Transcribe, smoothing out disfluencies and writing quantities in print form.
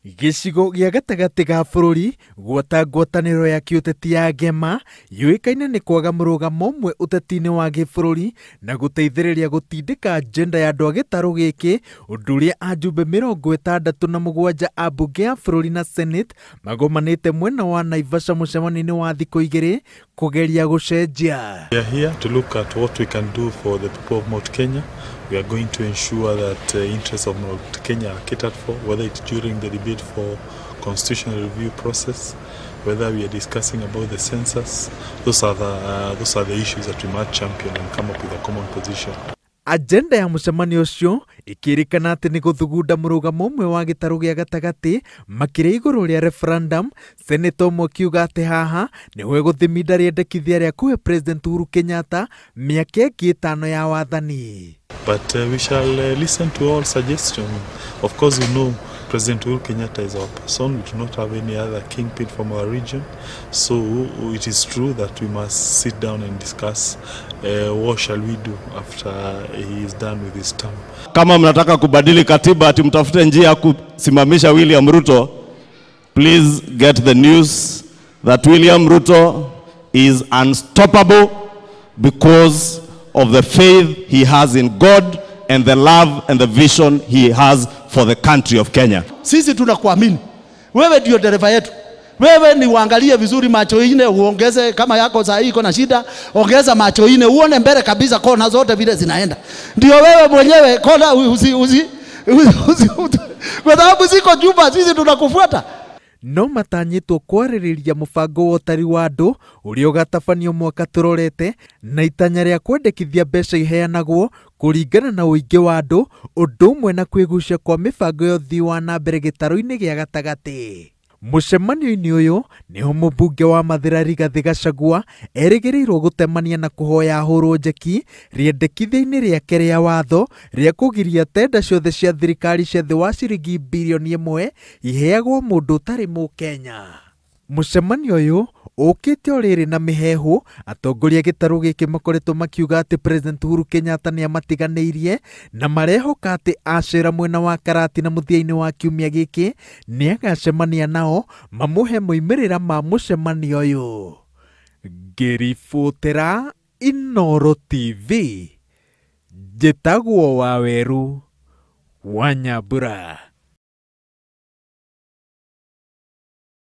Gĩcigo gĩa gatagatĩ ga bũrũri gwata ngwatanĩro ya kĩũteti ya Ngema yũĩkaine nĩ kwaga mũrũgamo ũmwe ũteti-inĩ wa gĩbũrũri na gũteithĩrĩria gũtindĩka agenda ya andũ a gĩtarũ gĩkĩ, ũndũ ũrĩa ajumbe 67 a mbunge ya bũrũri na Senate magomanĩte mwena wa Naivasha mũcemanio-inĩ wa thikũ igĩrĩ kũgeria gũcenjia. We are here to look at what we can do for the people of Mount Kenya. We are going to ensure that the interests of Mount Kenya are catered for, whether it's during the debate for constitutional review process, whether we are discussing about the census. Those are the issues that we must champion and come up with a common position. Agenda ya mũcemanio ũcio ĩkĩrĩkana atĩ nĩ gũthugunda mũrũgamo ũmwe wa gĩtarũ gĩa gatagatĩ makĩria igũrũ rĩa referendum. Seneta ũmwe akiuga atĩ haha nĩho egũthiminda rĩendekithia rĩa kũhe President Uhuru Kenyatta mĩaka ĩngĩ 5 ya wathani. But we shall listen to all suggestions. Of course, we know President Uhuru Kenyatta is our person. We do not have any other kingpin from our region. So it is true that we must sit down and discuss what shall we do after he is done with his term. Kama mnataka kubadili katiba ati mtafute njia ya kusimamisha William Ruto, please get the news that William Ruto is unstoppable because of the faith he has in God and the love and the vision he has for the country of Kenya. Sisi tunakuamini wewe, ndio dereva yetu. Wewe ni uangalie vizuri macho ine, uongeze kama yako saa hii iko na shida, ongeza macho ine uone mbele kabisa, kona zote vile zinaenda. Ndio wewe mwenyewe kona usi, usi, usi, usi, kwa sababu ziko jumba, sisi tunakufuata. No matanyĩtwo kwarĩrĩria mũbango wa ũtari wa andũ ũrĩa ũgatabanio mwaka tũrorete na itanya rĩa kwendekithia mbeca iheanagwo kũringana na ũingĩ wa andũ, ũndũ ũmwe na kwĩgucia kwa mĩbango ya ũthii wa na mbere gĩtarũ-inĩ gĩa gatagatĩ. Mũcemanio-inĩ ũyũ nĩho mũmbunge wa Mathĩra Rigathĩ Gachagua erĩgĩrĩirwo gũtemania na kũhoya ahũrwo njeki rĩendekithia-inĩ rĩake rĩa watho rĩa kũgiria tenda ciothe cia thirikari cia thĩ wa ciringi birioni 1 iheagwo mũndũ ũtarĩ mũkenya. Mũcemanio ũyũ ũkĩte o rĩrĩ na mĩheehũ atongoria gĩtarũ gĩkĩ makoretwo makiuga atĩ President Uhuru Kenyatta nĩ amatiganĩirie na marehoka atĩ acera mwena wa Karatina mũthia-inĩ wa kiumia gĩkĩ nĩ agacemania nao mamũhe moimĩrĩra ma mũcemanio ũyũ. Ngĩribotera Inooro TV, njĩtagwo Waweru wa Nyambura.